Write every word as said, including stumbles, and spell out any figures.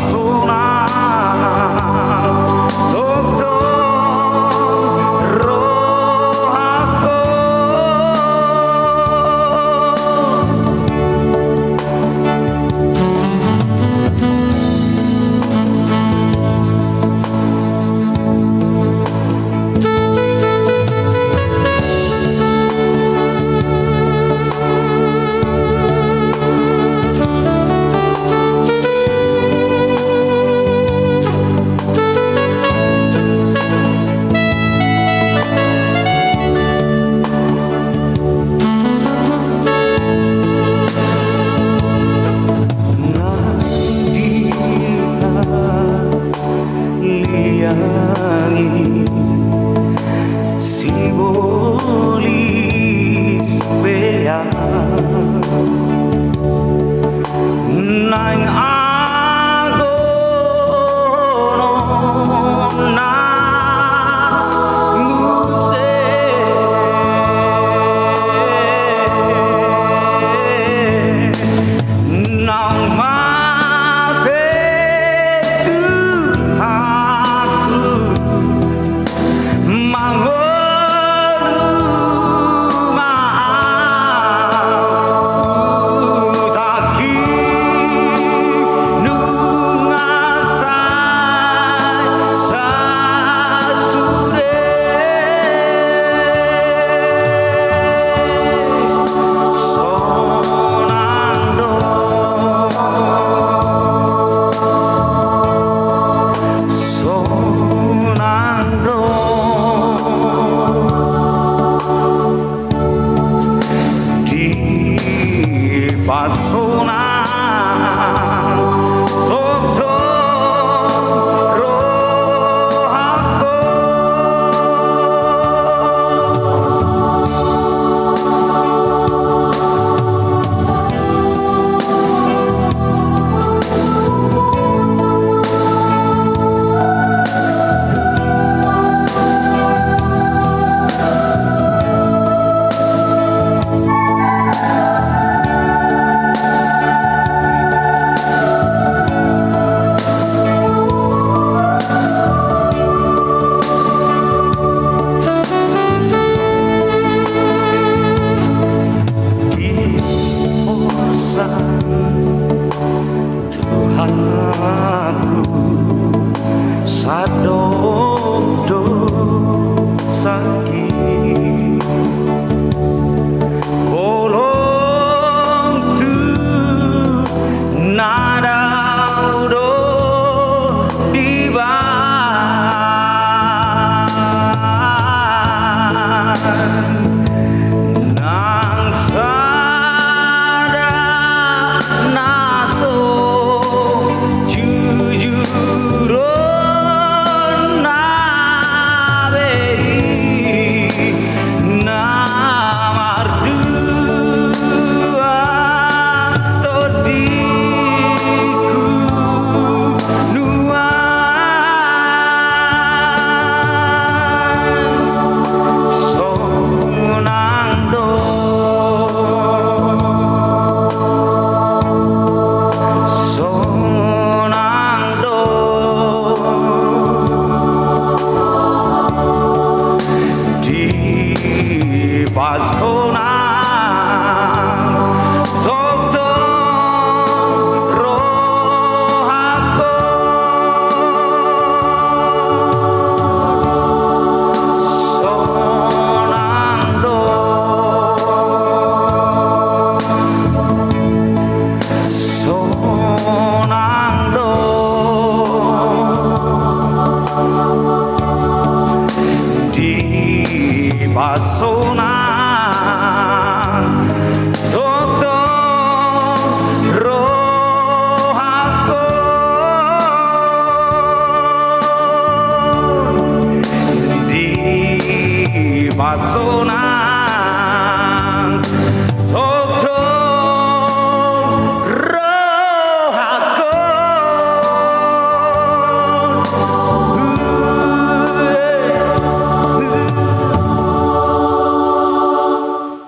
Sonang tongtong rohangku. Nang di liangi sibolis peak, naeng agonon na muse. Naung mate Tuhanku, mangolu ma au, hutangki nunga sae sasude. Sonang do, sonang do dipasonang tongtong rohangku. Di posan Tuhanku, sadok do sangki. Holong tu na dao do dibaen. Nang sada na so jujur on na beri, na martua tondingku nuaeng. Sonang do, sonang do dipasonang tongtong rohangku. Sonang do, sonang do dipasonang tongtong rohangku. Dipasonang